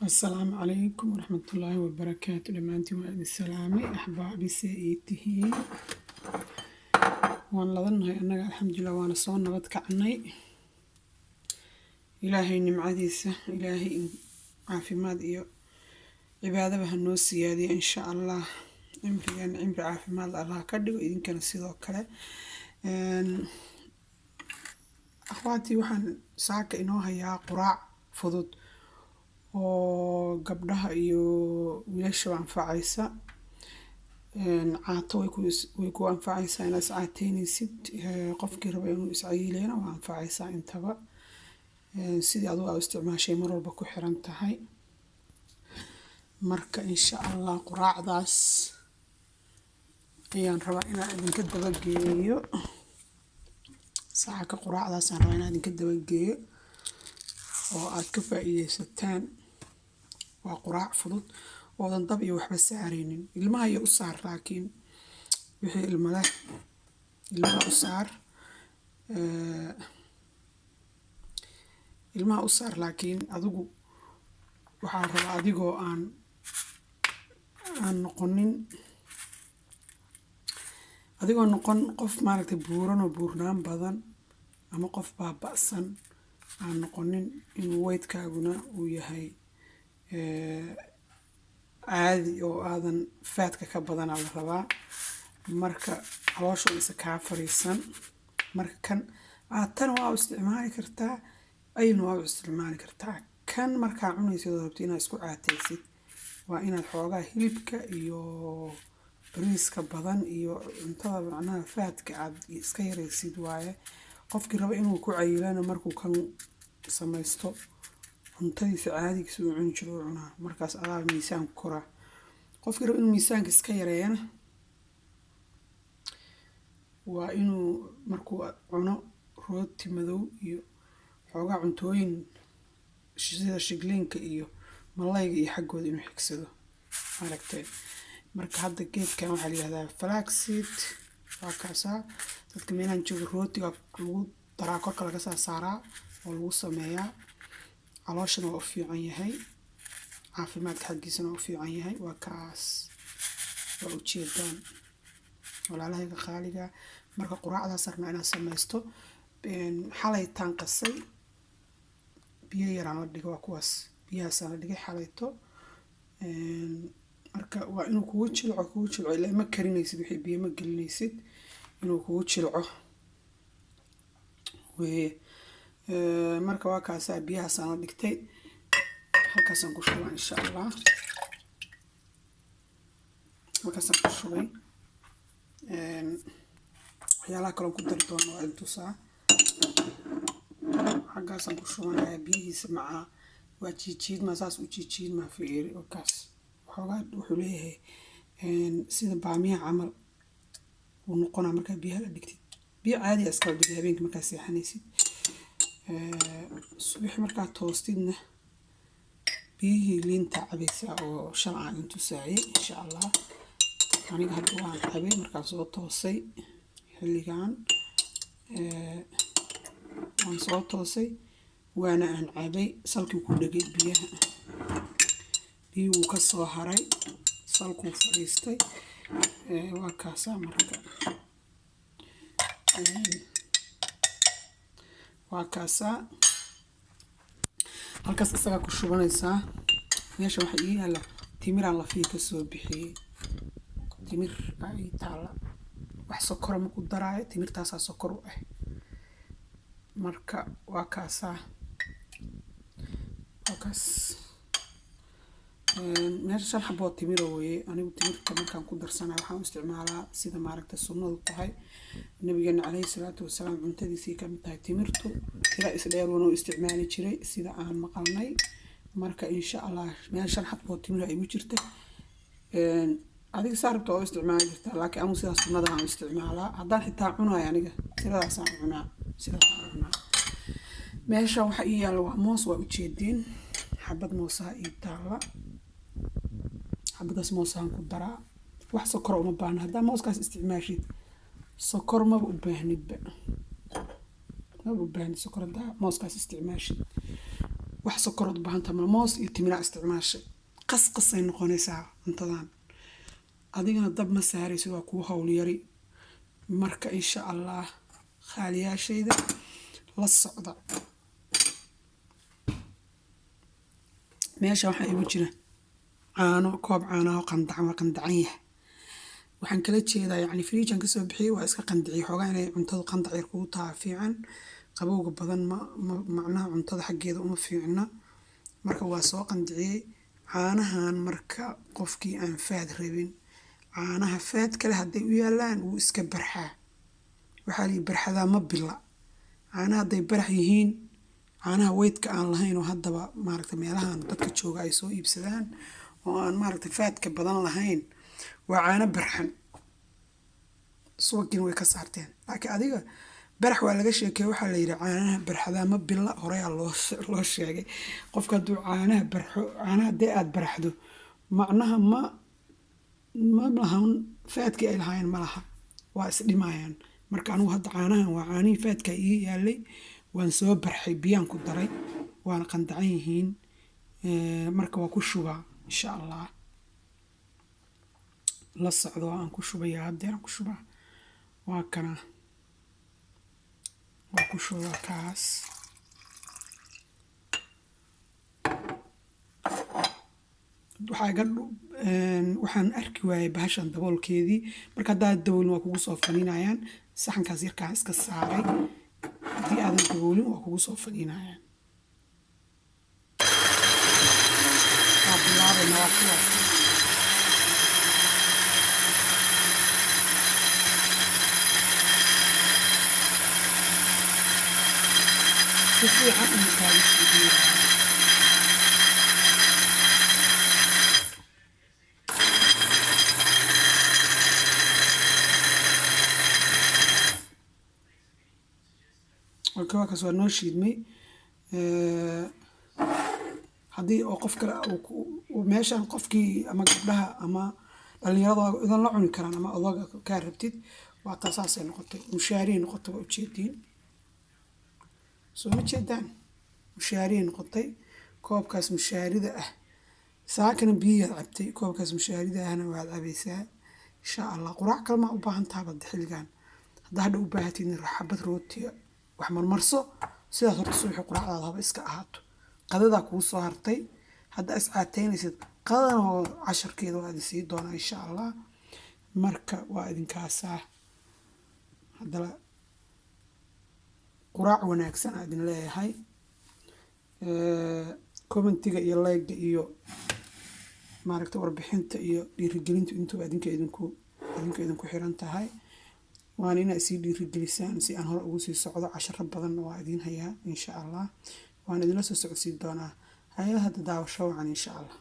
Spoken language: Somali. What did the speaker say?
Asalaamu calaykum waraxmatullaahi wabarakaatu. Dhammaantiin waa idin salaamay, axbaabi. See ii tihiin? Waan ladanahay annaga, alxamdulilah, waana soo nabad kacnay. Ilaahay nimcadiisa, Ilaahay caafimaad iyo cibaadaba ha noo siyaadiya, insha Allah. Cimrigeena cimri caafimaad Allah ka dhigo, idinkana sidoo kale. Akhwaatii, waxaan saaka inoo hayaa quraac fudud oo gabdhaha iyo wiilashaba anfacaysa. Caato way ku anfacaysaa inaad iscaateynaysid. Qofkii raba inuu iscayileena waa anfacaysaa. Intaba sidii adigu aad u isticmaashay mar walba ku xiran tahay. Marka, insha Allah, quraacdaas ayaan rabaa inaan idinka dabageeyo saaka. Quraacdaasaan rabaa inaan idinka dabageeyo oo aad ka faa'iideysataan. Waa quraac fudud oodan dab iyo waxba saareynin. Ilmaha iyo u saar, laakiin wixii ilma leh ilmaha u saar, ilmaha u saar. Laakiin adigu waxaa rabaa adigoo aan noqonin, adigoo noqon qof maaragtay buuran oo buurnaan badan ama qof baaba'san aan noqonin, inuu weydkaaguna uu yahay caadi oo aadan fatka ka badanaa la rabaa. Marka caloosha isa kaa fariisan. Marka kan caatana waa u isticmaali kartaa, ayna waa u isticmaali kartaa. Kan markaa cunaysid oo rabtid inaad isku caataysid, waa inaad xoogaa hilibka iyo bariiska badan iyo cuntada macnaha fatka aad iska yaraysid waaye. Qofkii raba inuu ku cayilana, markuu kan samaysto, cuntadiisa caadigiisa uu cuni jiro uu cunaa, markaas adaa miisaanku koraa. Qofkii raba inuu miisaanka iska yareeyana, waa inuu markuu cuno rooti madow iyo xoogaa cuntooyin sida shigliinka iyo malayga iyo xaggooda inuu xigsado, aragtay. Marka hadda geedkan waxaa la yihahdaa flaxseed. Waa kaasaa. Dadka meelahan jooga rootiga lagu daraa, korka laga saa saaraa oo lagu sameeyaa. Calooshana waa u fiican yahay, caafimaadka xaggiisana waa u fiican yahay. Waa kaas, waa ujeedaan, walaalahayga qaaliga. Marka quraacdaas rabnaa inaan samaysto. Xalaytaan qasay, biyo yaraan la dhigay. Waa kuwaas, biyahaasaan la dhigay xalayto. Marka waa inuu kugu jilco, kugu jilco, ilaa ma karinaysid wixii, biyo ma gelinaysid, inuu kugu jilco weye. Marka waa kaasaa, biyahaasaan la dhigtay, halkaasaan ku shubaa, insha Allah. Halkaasaan ku shubay. Waxyaalaha kaloon ku dari doono waa intusaa. Xaggaasaan ku shubanayaa biyihiisa macaa. Waa jiijiidmaa, saas u jiijiidmaa. Fiiri, oo kaas waxoogaa wuxuu leeyahay sida baamiyaha camal wuu noqonaa markaa biyaha la dhigtid. Biyo caadi a iskala dhigay habeenkii markaa seexanaysid. Subaxi markaa toostidna, biyihii liinta cabaysaa oo shan aan intusaayay, insha Allah. Aniga hadda waan cabay markaan soo toosay. Xilligan waan soo toosay, waana aan cabay. Salkii ku dhegay biyaha, biyihii wuu ka soo haray, salkuu fadhiistay. Waa kaasaa. Marka waa kaasaa, halkaas isagaa ku shubanaysaa. Meesha waxaa ii yaalla timiraan lafihii kasoo bixiyey. Timir aa ii taalla, wax sokora ma ku daraayo, timirtaasaa sokor u ah. Marka waa kaasaa, waa kaas. Meesha shan xaboo timira weeye. Anigu timirta markaan ku darsanayo, waxaan u isticmaalaa sida maaragta sunnadu tahay. Nabigeena caleyhi salaatu wasalaam cuntadiisii kamid tahay timirtu, ilaa isdheeruuna u isticmaali jiray sida aan maqalnay. Marka, insha Allah, meel shan xaboo timira igu jirta. Adiga saa rabta waa u isticmaali kartaa, laakiin anigu sidaas sunnada aan u isticmaalaa. Haddaan xitaa cunayo, aniga sidaasaan cunaa, sidaasaan cunaa. Meesha waxa ii yaalla waa moos, waa ujeediin. Xabad moosaha ii taalla, xabadaas moosahan ku daraa. Wax sokor uma baahna. Haddaa mooskaas isticmaashid, sokor maba u baahnidba, maba u baahnid sokor haddaa mooskaas isticmaashid. Wax sokorood u baahan tahay, moos iyo timiraa isticmaashay. Qasqasay noqonaysaa cuntadan, adigana dab ma saaraysid, waa kuu hawl yari. Marka insha Allah, khaaliyaashayda, la socda. Meesha waxaa igu jira caano, koob caanaho qandacan. Waa qandacan yahay, waxaan kala jeedaa yacni fridge-an kasoo bixiyey, waa iska qandiciyey xoogaa. Inay cuntadu qandac yar kugu taha fiican, qabowga badan ma macnaha cuntada xaggeeda uma fiicna. Marka waa soo qandiciyey caanahan. Marka qofkii aan fat rabin, caanaha fat kale hadday u yaalaan wuu iska barxaa. Waxaa lihi barxadaa ma bila caanaha hadday barax yihiin. Caanaha weydka aan lahayn oo haddaba maaragta meelahan dadka jooga ay soo iibsadaan oo aan maaragta fatka badan lahayn, waa caano barxan, subagiina way ka saarteen. Laakiin adiga barax waa laga sheekeeye. Waxaa la yidhi caanaha barxadaa ma bila, horeyaa loo sheegay. Qofka hadduu caanaha barxo, caanaha haddii aada baraxdo, macnaha ma lahan fatkii ay lahaayeen, ma laha, waa isdhimayaan. Marka anigu hadda caanahan waa caanihii fatka ii yaalay, waan soo barxay, biyaan ku daray, waana qandacan yihiin. Marka waa ku shubaa insha Allah. La socdo, aan ku shubayaa haddeer, aan ku shubaa. Waa kana, waa ku shubaa kaas. Waxaa iga waxaan arki waayay bahashan daboolkeedii. Marka haddaad daboolin waa kugu soo faniinayaan. Saxankaas yarkaan iska saaray. Haddii aadan daboolin waa kugu soo faniinayaan. Waa bilaabayna, waa kuwaas. Si fiican inuu kaaga shiidiyo. Okay, waa kaas, waa noo shiidmay. Haddii oo qof kale meeshan qofkii ama gabdhaha ama dhalinyarada idan la cuni karaan ama odaga kaa rabtid, waa taa. Saasay noqotay, mushaariyay noqotay, waa ujeediin, soo ma jeedaan? Mushaariyay noqotay. Koobkaas mushaarida ah saakana biyihiad cabtay, koobkaas mushaarida ahna waad cabaysaa insha Allah. Quraac kale maa u baahan taha badda xilligan? Haddaa hadha u baahatidna, xabad rootiya wax marmarso sidaas. Horta subaxii quraacdaada haba iska ahaato. Qadadaa kuu soo hartay haddaa iscaateynaysid, qadadana oo casharkeeda waa idin sii doonaa insha Allah. Marka waa idinkaasaa. Haddana quraac wanaagsan aa idin leeyahay. Commentiga iyo like-ga iyo maaragta warbixinta iyo dhiirigelinta intuba idinka idinku xiran tahay. Waana inaa isii dhiirigelisaan si aan hore ugu sii socdo. Casharo badanna waa idiin hayaa insha Allah, waan idinla soo socodsiin doonaa. Hay-adaha daawasho wacan insha Allah.